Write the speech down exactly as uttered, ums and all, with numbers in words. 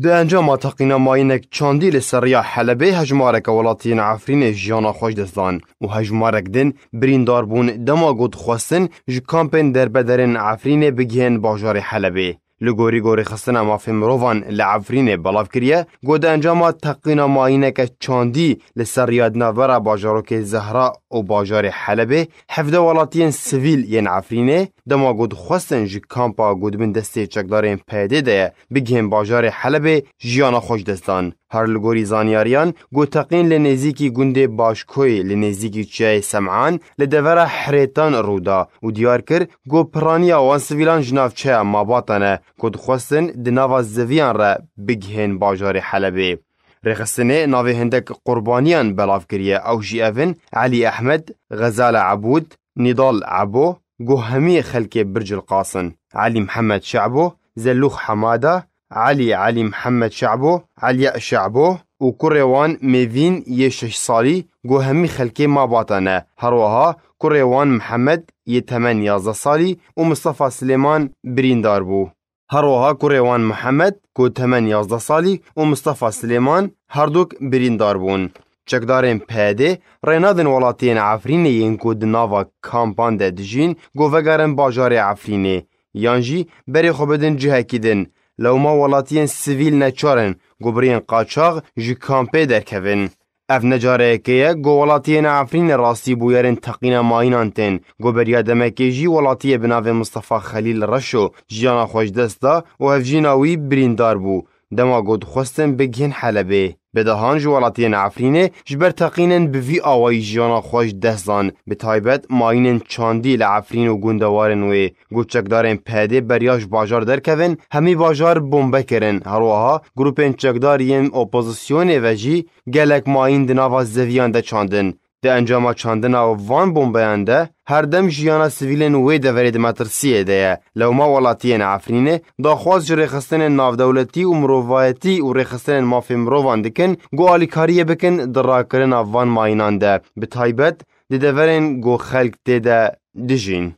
Di encama teqîna mayînek çandî li ser riya Helebê hejmareke welatiyên Efrînê jiyana xwe ji dest dan û hejmarek din birîndar bûn dema ku dixwestin ji kampên derbederên Efrînê bigihên bajarê Helebê. Li gorî ku Rêxistina Mafê Mirovan li Efrînê belav kiriye, ku di encama teqîna mayîneke çandî li ser riya di navbera bajarokê Zehra û bajarê Helebê, hevdeh welatiyên sivîl yên Efrînê, dema ku dixwestin ji kampa ku di bin destê çekdarên P Y D de ye, bigihên bajarê Helebê, jiyana xwe ji dest dan. Her li gorî zanyariyan, ku teqîn li nêzîkî gundê Başkoyê, li nêzîkî çiyayê Sem'an, li devera Hirêtan rû da û diyar kir ku piraniya wan sivîlan ji navçeya Mabata ne, ku dixwestin di nava zeviyan re bigihên bajarê Helebê. Rêxistinê navê hindek qurbaniyan belav kiriye, ew jî ev in: Elî Ehmed, Xezala Ebûd, Nîdal Ebo, ku hemî xelkê Bircil Qas in, Elî Mihemed Şebo, Zelûx Hemada, Elî Elî Mihemed Şebo, Eliya Şebo û kurê wan Mêvîn yê şeş salî, ku hemî xelkê Mabata ne. Herwiha kurê wan Mihemed yê temen yazdeh salî û Mistefa Silêman birîndar bû. Herwiha kurê wan Mihemed, ku temen yazdeh salî, û Mistefa Silêman herduk birîndar bûn. Çekdarên P Y D rê nadin welatiyên Efrînê yên ku di nava kampan de dijîn, ku vegerin bajarê Efrînê, yan jî berê xwe bidin cihekî din. Lewma welatiyên sivîl neçar in ku bi rêyên qaçax ji kampê derkevin. Ev ne careke ye ku welatiyên Efrînê rastî bûyerên teqîna mayînan tên, ku beriya demekê jî welatiyê bi navê Mistefa Xelîl Reşo jiyana xwe ji dest da û hevjîna wî birîndar bû, dema ku dixwestin bigihên Helebê. Bi dehan ji welatiyên Efrînê ji ber teqînên bi vî awayî jiyana xwe ji dest dan, bi taybet mayînên çandî li Efrîn û gundewarên wê, ku çekdarên P Y D beriya ji bajar derkevin, hemî bajar bombe kirin. Herwiha grûpên çekdar yên opozisyonê ve jî gelek mayîn di nava zeviyan de çandin. Di encama çandina van bombeyan de her dem jiyana sivîlên wê deverê di metirsiyê de ye. Lewma welatiyên Efrînê daxwaz ji rêxistinên navdewletî û mirovayetî û rêxistinên mafê mirovan dikin, ku alîkariyê bikin di rakirina van mayînan de, bi taybet di deverên ku xelk tê de dijîn.